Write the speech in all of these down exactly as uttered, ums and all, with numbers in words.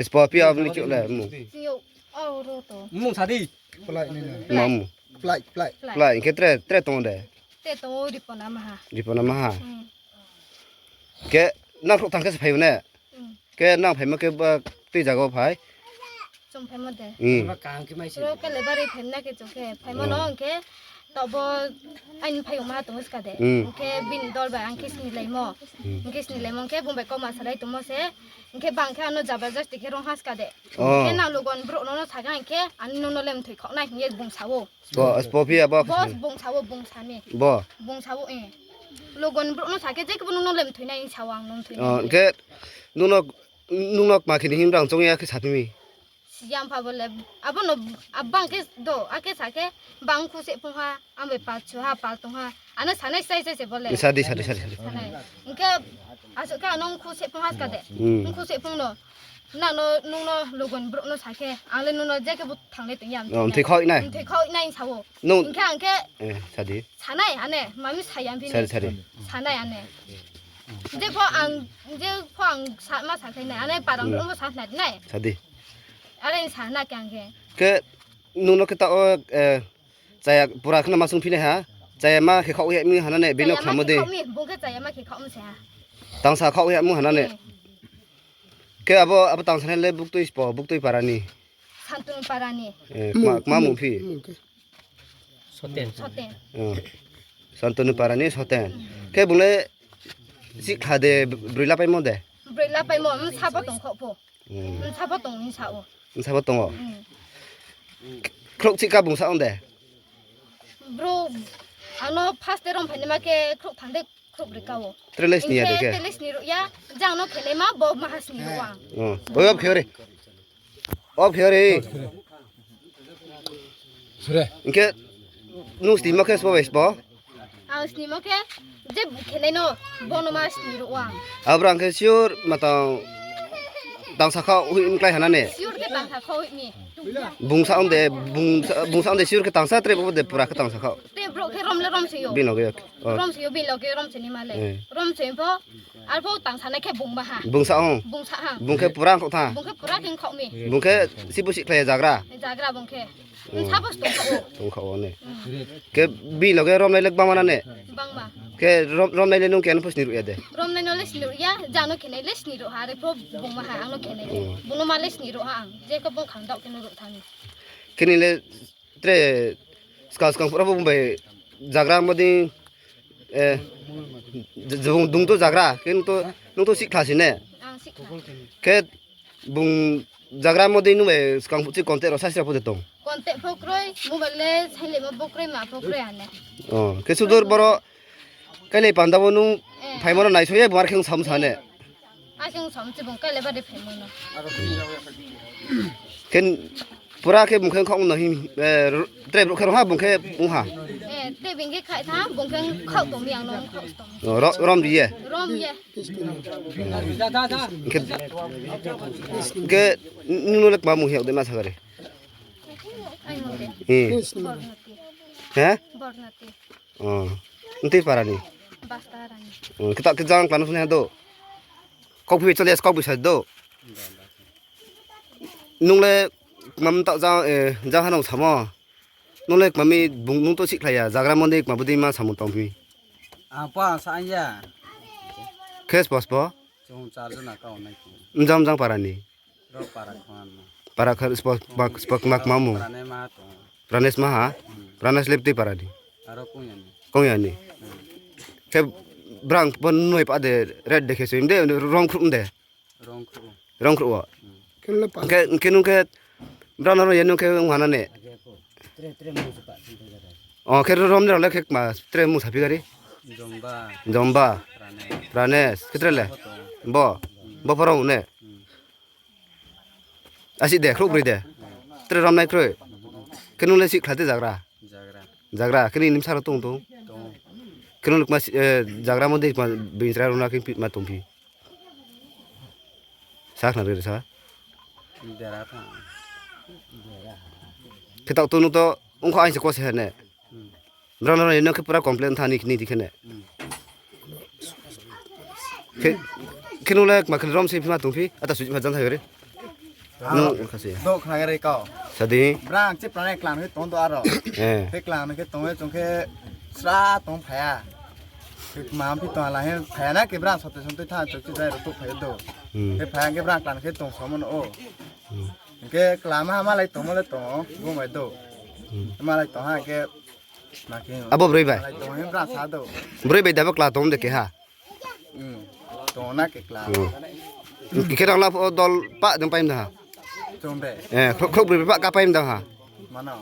Spo phi abo ni khe le mung. Sing yo, o ro to. Mung sa di. Plai ni na. Ma mung. Plai, plai. Plai. Plai, hing khe tre, tre tong de. Tre tong o Ripona maha. Ripona maha. Hmm. Khe nang khrouh tang khe se phai o ne? Hmm. Khe nang phaimo khe ba tui zaga wo phai? Chung phaimo de. Hmm. Ro kale bari phaimo na khe chung khe. Phaimo no hing khe tobo aini phai o ma tong ska de. Hmm. Hing khe bini dol bai ang khe sini laimo. Hmm. Hing khe sini laimo hing khe bung bai kau ma salai tongmo se. Hing khe bang khe ano jabardasti khe rong ha ska de. Oh. Hing khe nang logon brouh no no sa khe hing khe ani nung no le mthoi khaoh nai hing ye bung sa o. Bo, spo phi abo. Bo bung sa o, bung sa mi. Bo. Bung sa o, eh. Logon brouh no sa khe je khe bo nung no le mthoi nai sa o ang nung mthoi nai. Oh, hing khe nung no, nung no kma khe ni hing brang choung ya khe sa phi mi. Siyang pha bo le, abo no, abang khe do, akhe sa khe, bang khu se phung ha, ang bai pal chu ha, pal tong ha. Ano sanai sai sai se bo le. Sa di, sa di, sa di, sa di. Sanai. Hing khe, asuh khe ano khu se phung ha ska de. Hmm. Khu se phung no. Nang no, nung no logon brouh no sa khe, ang le nung no je khe bo thang le tong ya. Oh, mthoi khaoh nai. Mthoi khaoh nai sa o. Nung hing khe ang khe. Eh, sa di. Sanai ane, mami sa ya phi ni. Sa di, sa di. Sanai ane. Je pho ang, je pho ang sa, ma sa khe nai, ane parang brouh no sa nai nai. Sa di. Are sa na khe ang khe. Khe nung no khe ta o, eh, chaya pura khna ma sung phi nai ha. Chaya ma khe khaoh ya mi hana ne, bini khe khlamo de. Bung khe chaya ma khe khaoh mi se ha. Tangsa khaoh ya mi hana ne. Hmm. Khe abo, abo tangsa nai le buktui spo, buktui para ni. Santunu para ni. Eh, kma, kma mung phi. Mung khe. Soten. Soten. Oh. Santunu para ni Soten. Khe bung le chihkha de, broi la paimo de. Broi la paimo, msa bo tong kho pho. Hmm. Msa bo tong ni sa o. Msa bo tong o. Hmm. Khrouh chihkha bung sa ong de. Bro, ano first de rom phainaima khe khrouh thang de khrouh broi ka o. Tre le sni ya de khe. Tre le sni ruh ya, jang no khelai ma, bo maha sni ruh ang. Oh. Oi, ob khe ore. Ob khe ore. Sure. Hing khe nung snimo khe sbo bai sbo? Ang snimo khe je khelai no, bono ma sni ruh ang. Abrang khe sure ma tang, tangsa khaoh hoih mi klái hana ne? Sure khe tangsa khaoh hoih mi. Bung sa ong de, bung sa, bung sa ong de sure khe tangsa, tre bo de pura khe tangsa khaoh. Te brouh khe rom le rom se yo. Bini loge, oh. Rom se yo, bini loge rom se ni ma le. Eh. Rom se pho, arpho tangsa nai khe bung ba ha. Bung sa ong. Bung sa ha. Bung khe pura ongkhaoh tha. Bung khe pura khe ongkhaoh mi. Bung khe sibu sihkhlai ya jagra. Jagra bung khe. Hmm. Sabo se tongkhaoh o. Tongkhaoh o ne. Hmm. Khe bini loge romnai le gbangma na ne? Gbangma. Khe rom-, romnai le nung khe ano pho sni ruh ya de? Romnai no le sni ruh ya, jang no khenai le sni ruh ha, arpho bung ma ha, ang no khenai le. Hmm. Bung no ma le sni ruh ha ang, je khe bung khang daoh khe no ruh tha mi. Khe ni le tre skang skang pura bo bung bai jagra mo dei, eh, j-, j-, bung dung to jagra, khe nung to, nung to sihkhla si ne? Ang sihkhla. Khe bung jagra mo dei nung bai skang phuh chi contact rao sasra pho de tong? Contact pho kroi, mobile le sailai mo pho kroi, ma pho kroi ane. Oh, khe sudur boro kailai panda bo nung, eh, phaimo no naisao ye bung ar khe ong sam sa ne? Ar khe ong sam se bung kailai ba de phaimo no. Khe pura khe bung khe ongkhaoh no hing, eh, r-, tre brouh khe rong ha, bung khe ong ha. Eh, tre bini khe khai tha, bung khe ongkhaoh tong mi ang no ongkhaoh tong mi. Oh, ro-, rom di ye? Rom ye. Khe, khe nung no le kma mung hing yag de ma sa gari? Ai mung de. Hmm. Bornati. He? Bornati. Oh. Ntui para ni? Basta rani. Oh, khe ta khe jang kla no phone ha do. Kau phi chole, kau phi sa do. Nung le kmam ta jang, eh, jang ha nung samo. Nung le kmami bung nung to sihkhlai ya, jagra mo dei kma bo dei ma samung tong phi. Ang pho ang sa ya. Khe spo spo? Chung char jona kau nai khe. Mjang mjang para ni. Ro para khon. Para kha spo, spo, spo kma kma mung. Prane ma tong. Pranes ma ha? Hmm. Pranes le btui para ni? Aro kong ya ni. Kong ya ni. Hmm. Khe brang pho noi pa de red de khe soi de, rong khruh de. Rong khruh. Rong khruh o. Hmm. Khe nung khe brang no ye nung khe ong ha na ne? O, khe rom ni rao le khe kma tre mung sa phi gari? Jomba. Jomba. Pranes. Pranes. Khe tre le? Bo. Bo pho rong ne? Hmm. Asi de, khrouh broi de. Tre romnai kroi. Khe nung le sihkhla de jagra. Jagra. Jagra, khe nini bsa rao tong tong. Tong. Khe nung le kma si-, eh, jagra mo dei kma bini chrai rao na khe phi ma tong phi. Sa khna ri sa. Dera tha. Khe taoh to nung to ongkho aing se ko se ha ne. Hmm. Brang no no khe pura complain tha ni, ni di khe ne. Hmm. Khe, khe nung le kma khe rom se phi ma tong phi, ata suji ma jang tha gari. Nung kha se. Do khna gari kau. Sadi. Brang chipra nai klang khe tong do aro. Eh. Khe klang khe tong ye chung khe sra tong phaya. Khe ma phi tong la he phaya na khe brang sote sote tha chok chi jai ro tu phaya do. Hmm. Khe phaya khe brang klang khe tong somo no o. Hmm. Khe klama ha malai tongmo le tong o, bo mai do. Hmm. Malai tong ha khe Abo broi bai. Broi bai dabo kla tong de keha. Tong na ke kla. Khe rang la pho dol pa dong paim da ha. Tong de. Eh, khrok, khrok broi bai pa ka paim da ha. Mano.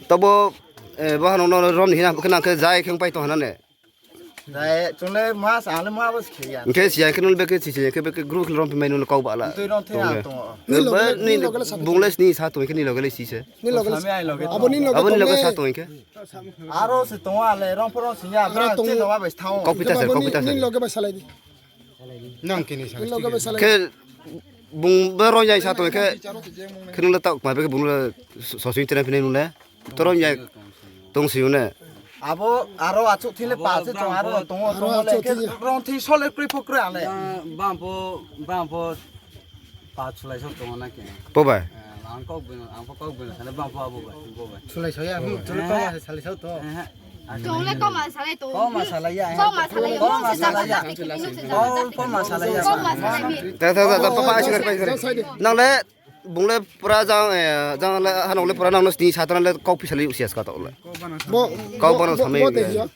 Tabo, eh, bo hanong no rom ni hina, khe nang khe jai khe pai tong hana ne. Jai, chung le ma sa, le ma bo se khe ya. Khe si ya, khe nung be khe si si, khe be khe group khe rom pi mai nung kau ba la. Tui rom the ya tong o. Ni loge, ni loge le sa tong. Bung le sni sa tong, khe ni loge le si se. Ni loge le sa tong. Abo ni loge sa tong khe. Aro se tong a le, rong pho rong sing ya, aro bra tong. Che no ma bai thang. Kau pita se, kau pita se. Ni loge bai salai di. Nang kini sa. Ni loge bai salai. Khe bung be rong yai sa tong khe. Khe nung le tak ma be khe bung le so-, sosing tena pini nung le. Torong yai tong si ne. Abo aro achuk thile pa se tong aro tong o, tong o le khe rong thi sole kroi pho kroi ale. Bang pho, bang pho. Pa chulai so tong na ke. Po bai. Eh, ang kok bino, ang pho kok bino, sale bang pho abo bai, bo bai. Chulai so ya, hmm, chulai koma se salai so to. Eh, eh. Tong le koma salai to. Koma salai ya, eh. Koma salai ya. Koma salai ya. Koma salai ya. Koma salai mi. Ta, ta, ta, ta, pa, pa, sikar, pa, sikar. Nang le, bung le pura jang, eh, jang le, hanong le pura nang no sni satra le kau pisa le usia ska to le. Bo, kau bo, bono bo, samai bo ya. Te ya.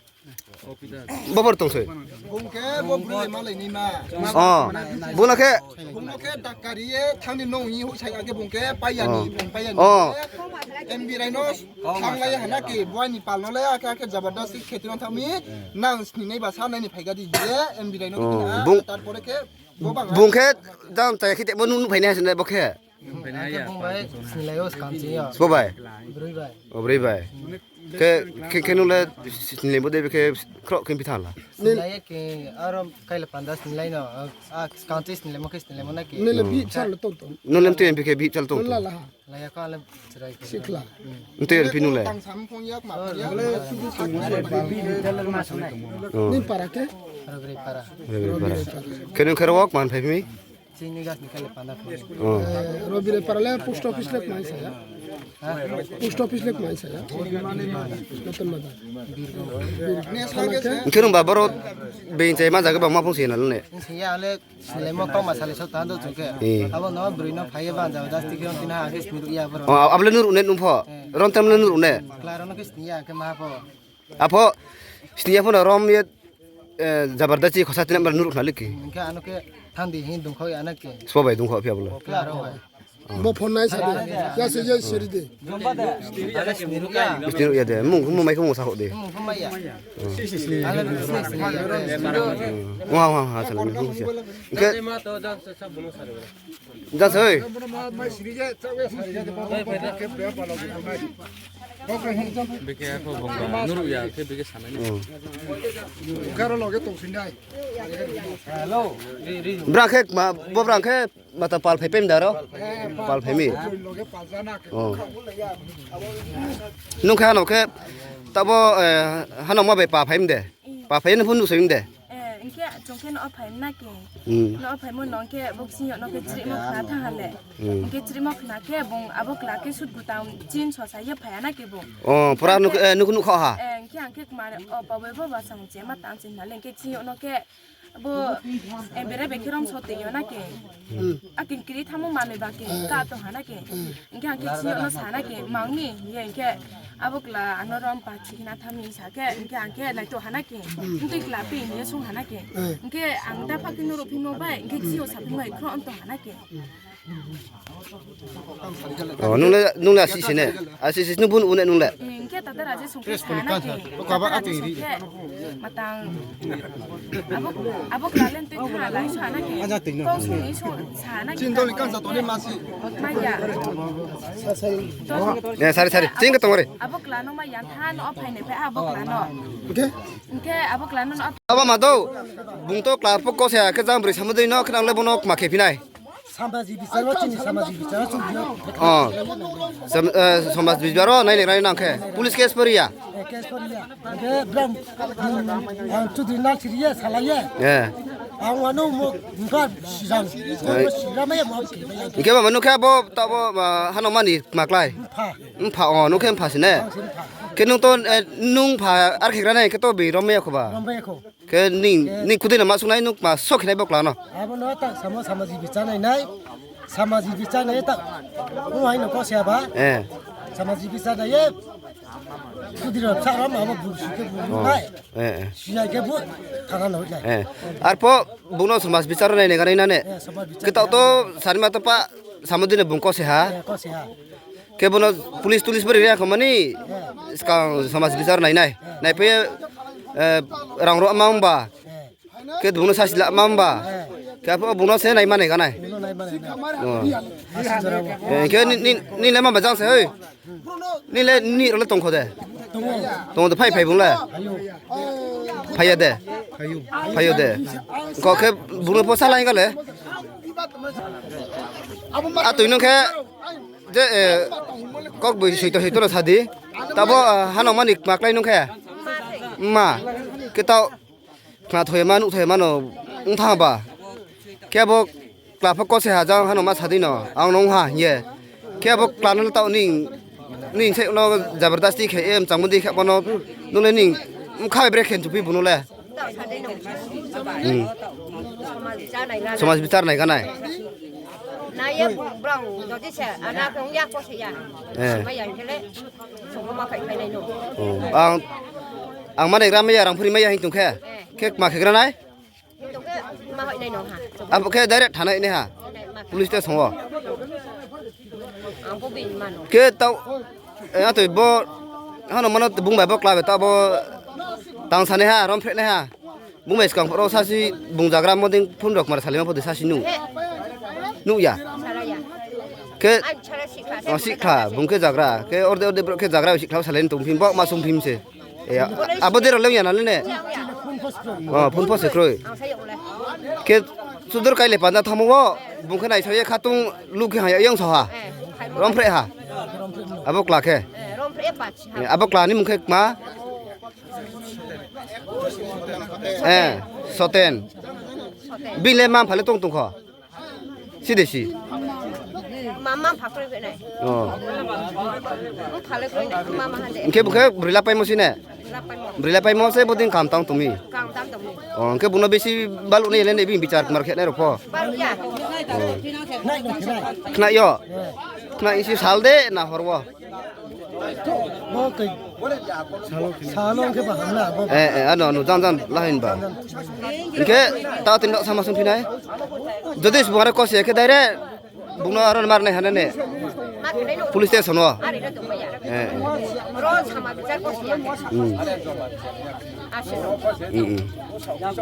Bo bor tong se. Bung khe bo broi le malai ni ma. Oh, bung na khe. Bung no khe dakari ye thang ni nong hi hu sai age bung khe pai ya ni, oh, bung pai ya ni. Oh. M B Rai no thang lai ya hana ke, bo ni pal no le ake ake jabardasti khe ti no thang mi, nang sni nai ba sa nai ni phai ga di ye, M B Rai no. Oh, khe na, bung, tarpore khe, bo bang bung khe, jang chaya khe te bo nu, nu phai nai ha se ne bo khe. Ang khe bung bai, sni lai o skang chi yo. Sbo bai? Broi bai. O, broi bai. Khe, khe, khe nung le sni lai bo de khe khroh khe phi thanng la. Sni lai ye khe aro kaila panda sni lai no, a, skang chi sni lai mo khe sni lai mo na khe. Nung le bihih bsal le tong tong. Nung le mtui M P khe bihih bsal tong tong. Nung la la ha. Lai ya kha le chrai khe. Sikla. Mtui M P nung le. Tang sam phong yak ma phong yak. Oh. Ni para khe? Rogri para. Rogri para. Khe nung khe ro wak man phai mi? Chini gas ni khe le panda phai. Oh. Eh, Robire para le post office le kmai sa ya. Ha? Post office le kmai sa ya. Natan mada. Birgom. Birgom. Khe nung ba boro being chai ma jaga ba ma phong si na le ne. Sing ya le sni lai mo kau ma salai so tang do chung khe. Eh. Abo no broi no phai ye ba jabardasti khe ron tin ha khe sni ruh ya boro. Oh, abo le nu ruh ne nung pho. Eh. Ron tam le nu ruh ne. Kla ron no khe sni ya khe ma pho. Apho, sni ya pho no rom ye, eh, jabardasti khosa tinam bar nuruk na liki. Hingkhe ano khe thandi hin dungkho ya na ke. Sbo bai dungkho phi abo le. Kla rom bai. Bo phone nai sa de. Ya se, ya se ri de. Sni ruk ya de. Mung, mung mai khe mung sa ho de. Mung khe mai ya. Wa, wa, wa, sa na. Hingkhe. Jang se oi. Beke ako bongba nuruk ya khe beke sanai. Hmm. Brang khe ma, bo brang khe mata pal phai pem da ro? Pal phai mi. Oh. Nung khe hano khe tabo, eh, hano ma bai pa phai mi de? Pa phai ni phone nung sai mi de? Eh, hingkhe chung khe no phai na ke. Hmm. No phai mo no khe bo ksing yo no khe chrimo khna tha ha le. Hmm. Hingkhe chrimo khna khe bung abo kla khe sut gutang chin so sa ye phai na ke bung. Oh, pura nuk, eh, nuk nuk kha ha. Eh, hingkhe ang khe kma o pa bai bo ba sang che ma tang chin na le hingkhe ksing yo no khe bo, eh, bere be khe rom so te yo na ke. Hmm. A kin kri thamo manoi ba ke ka to ha na ke. Hingkhe ang khe ksing yo no sa na ke mang ni ye hingkhe abo kla ano rom pa Chikna thami sa khe, hingkhe ang khe nai to hana khe. Hingkhe kla pi hing ye sung hana khe. Hingkhe ang ta pha khe nuruk phimo bai, hingkhe ksing yo sa phimo bai khro ong to hana khe. Oh, nung le, nung le asi si ne? Asi si nung bun une nung le? Hingkhe tata raje sung khe sa na khe. Tata raje sung khe matang. Abo, abo kla le tui tha lai sa na khe. Kau sung ni sung sa na khe. Chin dol kan sa to ni masi. Maya. Eh, sari, sari. Ching ka tong re. Abo kla no ma yang tha no phai nai phai abo kla no. Oke. Oke, abo kla no no. Abo ma do. Bung to kla pho ko se khe jang broi samudoi no khnang le bono ma khe phinai. Samajik bichar o chini samajik bichar o chung phi. Oh. Sam-, eh, samajik bichar o nai le rai nang khe. Police case pori ya. Eh, case pori ya. Oke, bram. Ang chudri nal siri ya, salai ya. Eh. Ang ano mo, nungkha sijang. Mo sijang mai ya, mo khe mai ya. Hing khe ba, ma nung khe abo, ta bo, ma, hano mani kma klái? Mpha. Mpha, o, nung khe mpha si ne? Ang se mpha. Khe nung to, eh, nung mpha ar khe gra nai, khe to bi rom mai ya kho ba? Rom mai ya kho. Khe ning, ning kudui no ma sung nai, nung ma so khe nai bo kla no? Abo no ta samo samaji bichar nai nai. Samaji bichar nai ta. Mo hai no ko se ba? Eh. Samaji bichar nai ye. Kudui ro sa rom abo bu si khe bu nai. Eh, eh. Sinai khe bu thana no hoihlai. Eh. Arpho bung no somaj bichar nai nai ganai na ne? Eh, somaj bichar. Khe taoh to sanima to pa samodino bung ko se ha. Eh, ko se ha. Khe bono police tulis bari ri kho mani. Eh. Skang somaj bichar nai nai. Eh. Naiphai, eh, rang ro ma ong ba. Eh. Khe bung no sasi la ma ong ba. Eh. Khe arpho bung no se nai ma nai ganai. Bung no nai ma nai nai. Oh. Asi jora wo. Eh, khe ni, ni, ni le ma ba jang se hoi. Ni le ni rao le tong kho de? Tong ou. Tong ou de, phai, phai bung le? Phai ou. Phai ya de? Phai ou. Phai ou de. Ko khe bung no pho sa lai ga le. A tui nung khe je, eh, kok boi soito soito no sa di. Tabo, ah, hano mani kma klái nung khe? Ma. Khe taoh Khna thoi ma, nuh thoi ma no ong thanng ba. Khe abo kla pho ko se ha jang hano ma sa di no, ang no ong ha hing ye. Khe abo kla no taoh ning, ning se no jabardasti khe, em, changmo di khe bo no, nung le ning, mkha bai bre khe nchuphi bung no le. Hmm. Somaj bichar nai ganai. Eh. Oh, ang, ang mani gra mai ya, rang phuri mai ya hing tong khe. Khe kma khe gra nai? Abo khe direct thanai nai ha. Police station wo. Khe taoh, eh, atoi bo, hano mano bung bai bo kla bai taoh bo tang sa nai ha, rom phre nai ha. Bung bai skang pho ro sasi bung jagra mo dei phone rao kmar salai ma pho de sasi nuh. Nuh ya. Khe, oh, sihkhla, bung khe jagra. Khe orde orde brouh khe jagra bai sihkhla salai tong phim bo ma sung phim se. Eh, abo dei rao le ong ya na le ne? Oh, phone pho se kroi. Khe sudur kai le panda thanngmo wo, bung khe naisao ye khatung lu khe hang ya yang sa ha. Rom phre ha. Abo kla khe. Eh, abo kla ni mung khe kma? Eh, Soten. Bini le mma mpha le tong tong kho? Si de si. Mama pha kroi nai. Oh. Mpha le kroi nai, mama ha de. Hing khe bung khe broi la paimo si ne? La paimo. Broi la paimo se bo dei kaham tang tong mi. Kaham tang tong mi. Oh, hing khe bung no bisi baluh nai le ne bini bichar kmar khe nai rao pho. Baluh ya. Oh. Khna yo. Khna isi sal de na hor wo. Bo tei salo, salo khe ba hamla bo. Eh, eh, ano, ano, jang, jang, la hing ba. Hing khe, ta tini rao sama sung phi nai. Jodi se bung aro ko se khe direct, bung no aro mar nai ha na ne. Police station wo. Eh, eh. Hmm. Hmm, hmm.